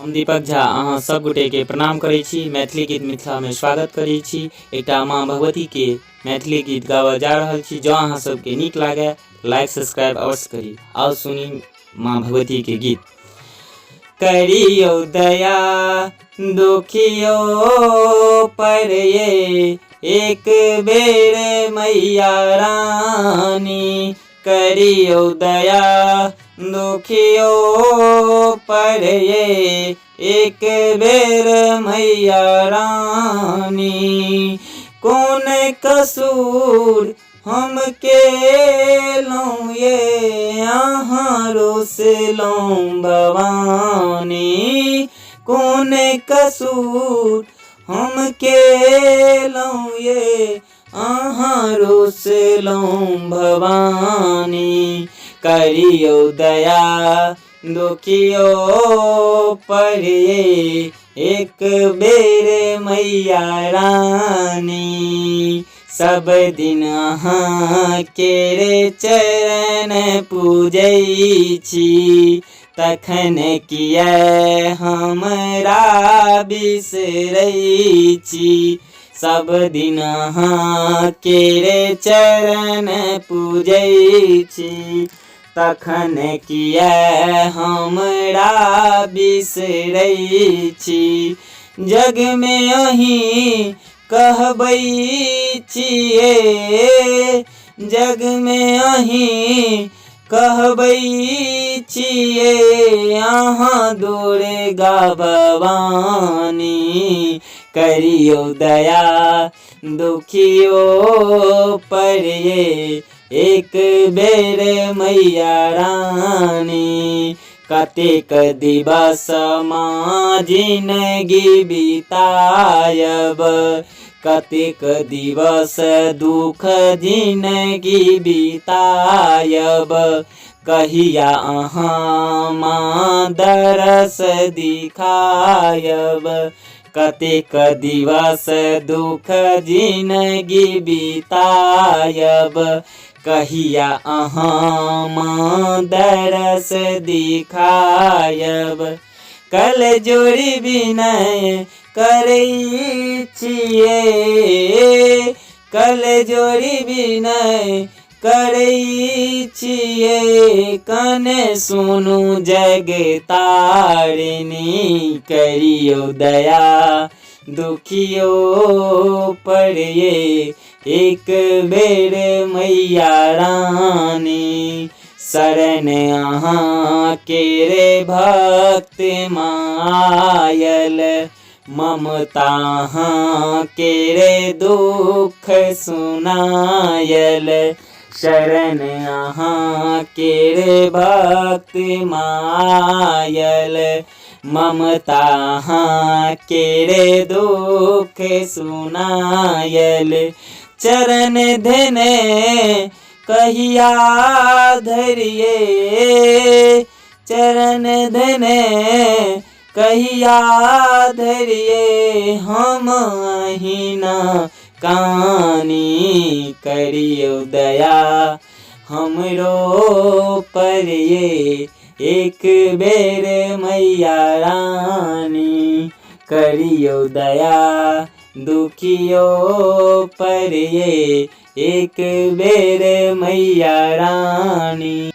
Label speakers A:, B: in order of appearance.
A: हम दीपक झा अहाँ सब गोटे के प्रणाम करै छी। मैथिली गीत मिथिला में स्वागत करै छी। एकटा माँ भगवती के मैथिली गीत गाबऽ जा रहल छी। जँ अहाँ सबके नीक लागे लाइक सब्सक्राइब अवश्य करी। आउ सुनी माँ भगवती के गीत। करियो दया दुखियो पर ये एक बेर मैया रानी। करियो दया दुखियो पर ये एक बेर मैया रानी। कोन कसूर हम केलहुँ ये अहाँ रोसलहुँ भवानी। कोन कसूर हम केलहुँ ये अहाँ रोसलहुँ भवानी। करियौ दया दुखियो पर ये एक बेर मैया रानी। सब दिन अहाँ केर चरण पूजै छी, तखन किए हमरा बिसरै छी। सब दिन अहाँ केर चरण पूजै छी, तखन किए हमरा बिसरै छी। जगमे अहीं कहबै छियै, जगमे अहीं कहबै छियै अहाँ दुर्गा भवानी। करियौ दया दुखियो पर ये एक बेर मैया रानी। कतेक दिवस माँ जिनगी बितायब, कतेक दिवस दुख जिनगी बितायब। कहिया अहाँ माँ दरस दिखायब, कतेक दिवस दुख जिनगी बितायब। कहिया अहाँ माँ दरस दिखायब। कल जोड़ी विनय करै छियै, कल जोड़ी विनय करै छियै। कने सुनू जगतारिणी, करियौ दया दुखियो पर ये एक बेर मैया रानी। शरण अहाँ केरे भक्त मायल, ममता अहाँ केरे दुख सुनायल। शरण अहाँ केरे भक्त मायल, ममता अहाँ केरे दुख सुनायल। चरण धेने कहिया धरिये, चरण धने कहिया धरिये हम अहिना कानी। करियौ दया हमरो पर ये एक बेर मैया रानी। करियौ दया दुखियो पर ये एक बेर मैया रानी।